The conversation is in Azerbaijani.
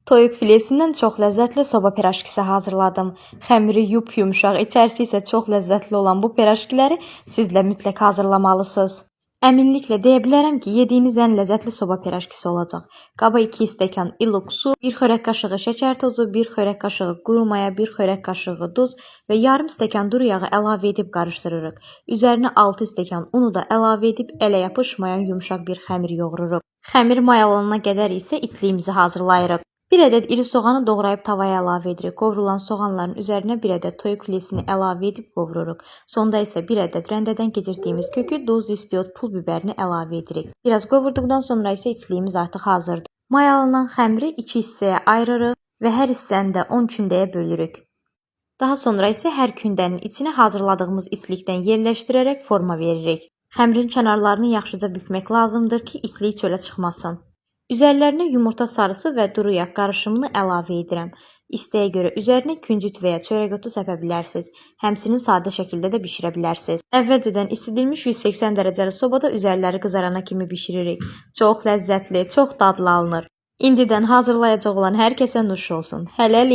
Toyuq filesindən çox ləzzətli soba piraşkisi hazırladım. Xəmiri yup-yumşaq, içərisi isə çox ləzzətli olan bu piraşkiləri siz də mütləq hazırlamalısınız. Əminliklə deyə bilərəm ki, yediyiniz ən ləzzətli soba piraşkisi olacaq. Qaba 2 stəkan ilıq su, 1 xörək qaşığı şəkər tozu, 1 xörək qaşığı quru maya, 1 xörək qaşığı duz və yarım stəkan duru yağı əlavə edib qarışdırırıq. Üzərinə 6 stəkan unu da əlavə edib ələ yapışmayan yumşaq bir xəmir yoğururuq. Xəmir mayalanana qədər isə içliyimizi hazırlayırıq. Bir ədəd iri soğanı doğrayıb tavaya əlavə edirik. Qovrulan soğanların üzərinə bir ədəd toyuq filesini əlavə edib qovururuq. Sonda isə bir ədəd rəndədən keçirdiyimiz kökü, duz, istiot, pul bibərini əlavə edirik. Biraz qovurduqdan sonra isə içliyimiz artıq hazırdır. Mayalanan xəmiri iki hissəyə ayırırıq və hər hissəni də 10 kündəyə bölürük. Daha sonra isə hər kündənin içinə hazırladığımız içlikdən yerləşdirərək forma veririk. Xəmirin kənarlarını yaxşıca bükmək lazımdır ki, içlik çölə çıxmasın. Üzərlərinə yumurta sarısı və duru yağ qarışımını əlavə edirəm. İstəyə görə üzərinə küncüt və ya çörək otu səpə bilərsiniz. Həmçinin sadə şəkildə də bişirə bilərsiniz. Əvvəlcədən isidilmiş 180 dərəcəli sobada üzərləri qızarana kimi bişiririk. Çox ləzzətli, çox dadlı alınır. İndidən hazırlayacaq olan hər kəsə nuş olsun. Hələlik.